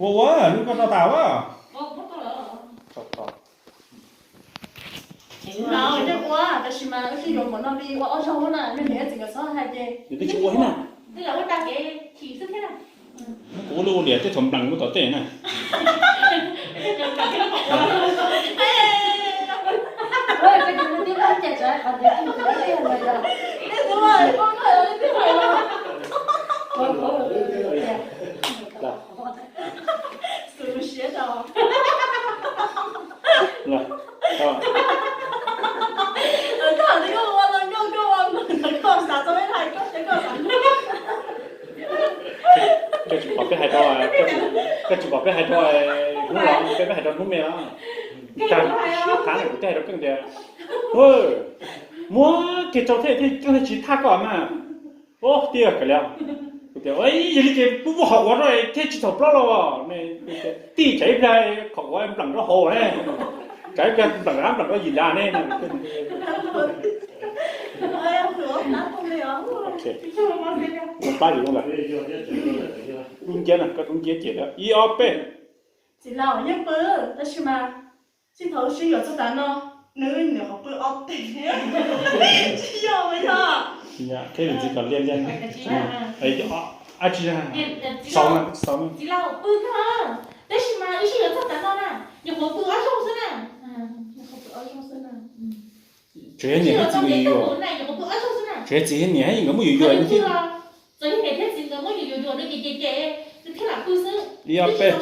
Ua ua, lub koj rau tas ua. Tsis ua, tab sis mas wb twb yuav npaum no li ua ob zaug na, nej niam txiv nkawd txhob hais ces. Nws twb tsis ua thiab na. Twb lam ua tag kev chim xwb thiab na. Kuv ua lub ua liam tej thaum npleem lub tom tej na. Koj tsis pom peb hais rau, koj tsis pom peb hais rau hnub los, peb peb hais rau hnub me los. Tag, thaum kuv thiaj hais rau Keej tias, muab kiag rau thiaj, Keej thiaj tsis thaj koj mas. Ub, tiag kav liam. Kuv tias, yog li ces kuv muab hauv ua rau thiaj tsis thaum plaub los. Tij tsam ib pliag qhov ua npleem rau hauv ne, tsam ib pliag npleem rau npleem rau yim dav ne. Pab yus lawm. Dub nciab na, koj dub nciab ces ib ob peb. Txiv laus, yeej pw, tab sis mas txij thaum wb sib yuav txog tav no, nws nyuam qhuav pw ob teg. Tsis yog mas yog. Thiab nws txiv kom liaj liaj. Ab tsi, xaus na, xaus na. Txiv laus, pw kawg, tab sis mas wb sib yuav txog tav no na, nyuam qhuav pw ob zaug xwb na. Tsuas yog niam thiab txiv nkawd yuav yuav, tsuas yog txiv thiab niam nkawd muab yuav yuav. Txawm yog niam thiab txiv nkawd muab yus yuav yuav no ces ces ces nws thiaj lam pw xwb. Ib ob peb.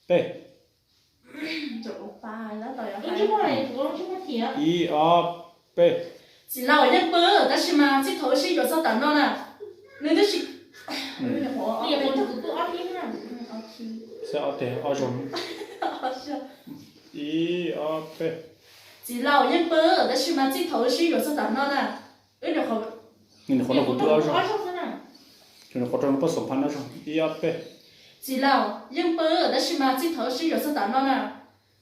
Peb. Ib ob peb. Txiv laus, yeej pw, tab sis mas txij thaum wb sib yuav txog tav no na, nws twb tsis. Ob teg ob zaug. Ib ob peb. Txiv laus, yeej pw, tab sis mas txij thaum wb sib yuav txog tav no na, nws nyuam qhuav nrog kuv pw ob zaug. Nws nyuam qhuav nrog kuv pw xom phaj ob zaug. Ib ob peb. Txiv laus, yeej pw, tab sis mas txij thaum wb sib yuav txog tav no na,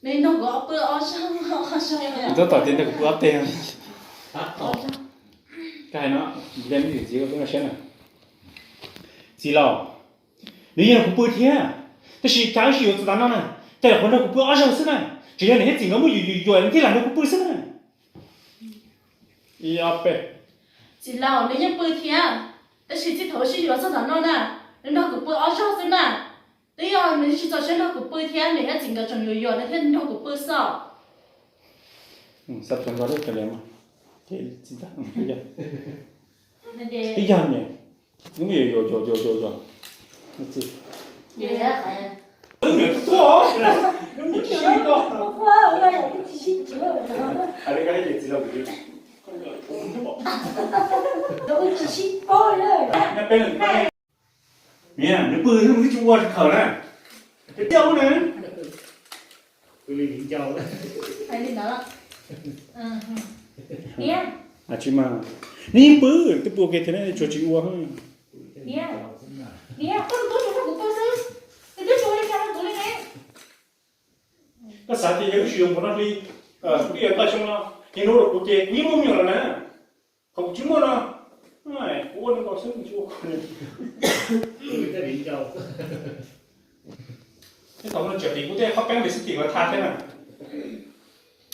nws nrog kuv pw ob zaug, ob zaug. Tab tom tias nrog kuv pw ob teg. Koj hais no, ntxiv koj peb no siab na. Txiv laus, nws yeej nrog kuv pw thiab, tab sis cas wb sib yuav txog tav no na, cas nyuam qhuav nrog kuv pw ob zaug xwb na, tsuas yog niam thiab txiv nkawd muab yus yuav yuav nws thiaj lam nrog kuv pw xwb na. Ib ob peb. Txiv laus, nws yeej pw thiab, tab sis txij thaum wb sib yuav txog tav no na, nws nrog kuv pw ob zaug xwb na. Twb yog nws tsis txaus siab nrog kuv pw thiab, niam thiab txiv nkawd tseem yuav yuav nws thiaj nrog kuv pw xwb. Xav tau nrog lub cov liam mas, ces tsis tau. Twb yog niam, nws yuav yuav yuav yuav yuav. Niam, nws pw nws tsis ua khawm na. Peb coj na. Tsis mas, nws yeej pw, twb pw ua ke thiab ne, tsuas tsis ua. Koj xav tias yog wb tsis yuav mus no hli, kuv twb yuav tau xyoo no, ces nug rau kuv ces kuv yeej muaj me nyuam lawm na. Qhov kuv tsis muaj no, kuv ua nkaus xwb kuv tsis ua. Thaum no tseem tim kuv tej qhov peeb li xwb tim kuv tha thiab na.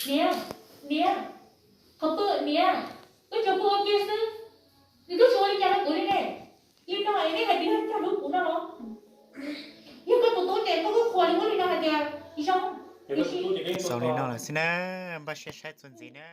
Niam, niam, qhov pw niam, wb tsuas pw ua ke xwb, nws twb tsis ua li cas rau kuv li ne. Yog no es nej hais tias yog cog lub kuv no los, yog koj tus tub ces koj kuj qhuas li muab li no hais tias zoo. Xaus li no lawm xwb na, npaj siab saib txuas ntxiv na.